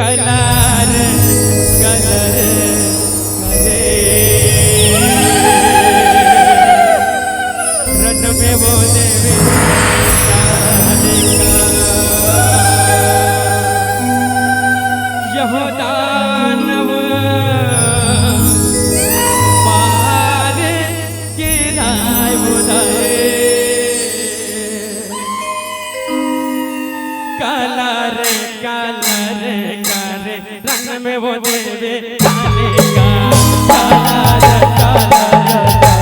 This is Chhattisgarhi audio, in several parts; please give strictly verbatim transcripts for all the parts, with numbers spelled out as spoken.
कलर कलर करे रन में वो देवी कालिका। यह दानव मार के राय उदय। कलर कलर करे रन में वो देवी कालिका। कलर कलर करे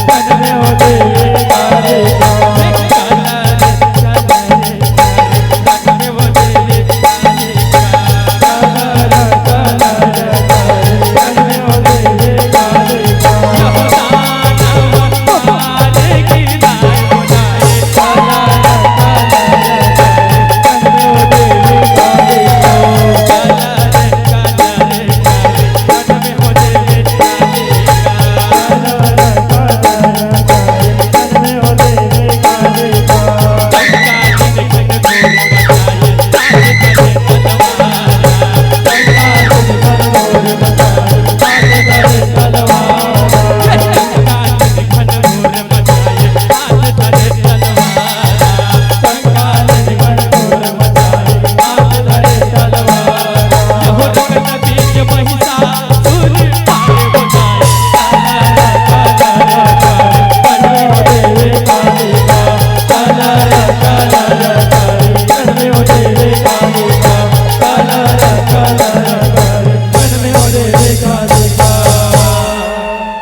रन में वो देवी कालिका। कलर कलर करे रन में वो देवी कालिका। कलर कलर करे रन में वो देवी कालिका।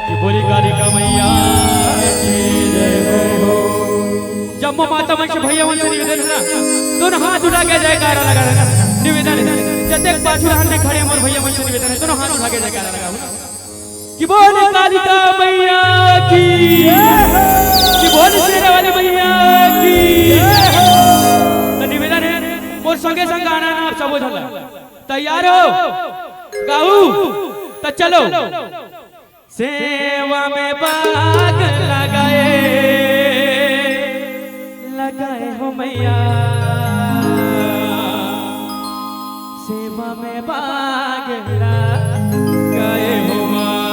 कि बोली कालिका मैया की जय हो। जम्मो माता मन से, भैया मन से निवेदन है ना, दोनों हाथ उठा के जयकारा लगा देना। निवेदन है, जतेक पाछू रहन में खड़े मोर भैया मन से निवेदन है, दोनों हाथ उठा के जयकारा लगाओ। कि बोली कालिका मैया की, कि बोली शेरा वाली मैया की। तो निवेदन है, मोर संगे संग गाना ना, आप सबो झन ला। तैयार हो? गाऊ? तो चलो। सेवा में बाग लगाए, लगाए हो मैया, सेवा में बाग लगाए हो माँ।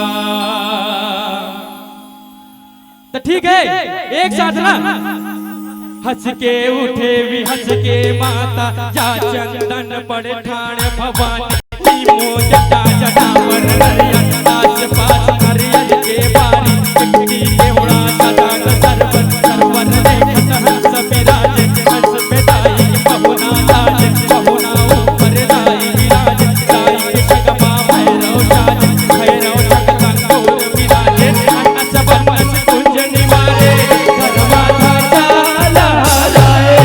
तो ठीक है, एक साथ ना। हंस के उठे भी हंस के माता, जा चंदन पड़े ठाणे भवानी। नीमो जटा जटा पर नरियल, आस पास नरियल के बारी। टिकटी केवड़ा सदा न सरवन, सरवन देखत हंस बिराजे। हंस पे दाई पहुना लाजे, पहुना ऊपर दाई बिराजे। दाई के जगमा भैरव साजे, भैरव जग लंगोर बिराजे। अनस बनस कुंज निवारे, धर्मा ध्वजा लहराए।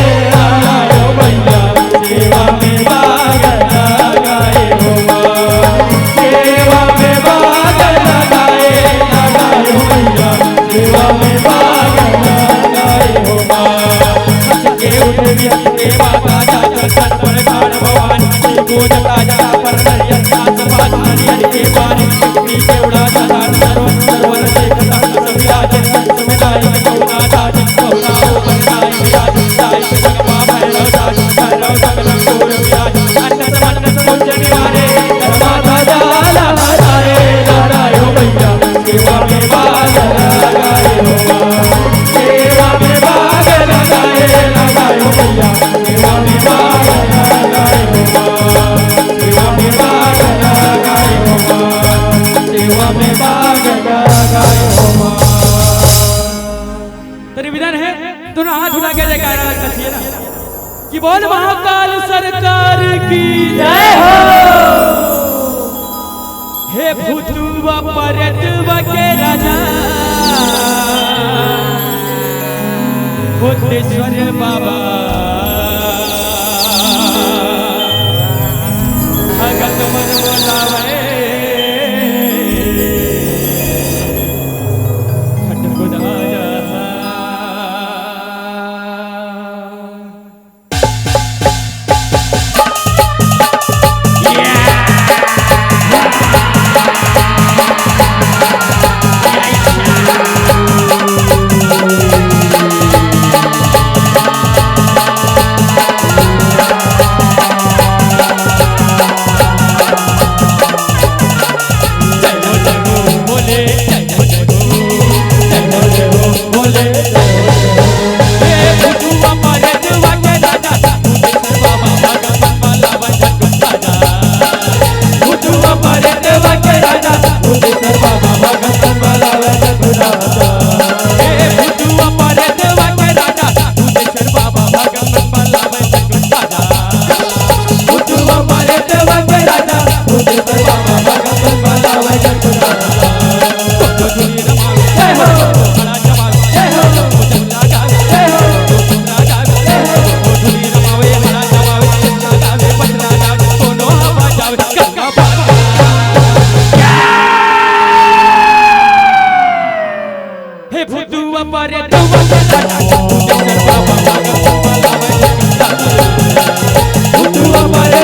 आयो मैया, सेवा में बाग लगाए हो माँ। सेवा में बाग लगाए, लगाए हो मैया। सेवा में बाग लगाए हो माँ। हंस के उठे भी हंस के माता, जा चंदन पड़े ठाणे भवानी। नीमो जटा जटा पर नरियल, आस पास नरियल के बारी। टिकटी केवड़ा सदा न सरवन, सरवन देखत हंस बिराजे। हंस पे दाई पहुना लाजे, पहुना ऊपर दाई बिराजे। दाई के जगमा भैरव साजे, भैरव जग लंगोर बिराजे। अनस मनस कुंज निवारे, धर्मा ध्वजा लहराए, लहराए हो मैया। सेवा में बाग लगाए हो माँ। सेवा में बाग लगाए, लगाए हो मैया। सेवा में बाग लगाए हो माँ। सेवा में बाग लगाए हो माँ। सेवा में बाग लगाए हो माँ। तो निवेदन है, दोनों हाथ उठा के जयकारा लगना चाहिए ना, कि बोल महाकाल सरकार की जय हो। हे भूतवा परतवा के राजा भूतेश्वर बाबा, भगत मन बोलावे। खटखुट आजा।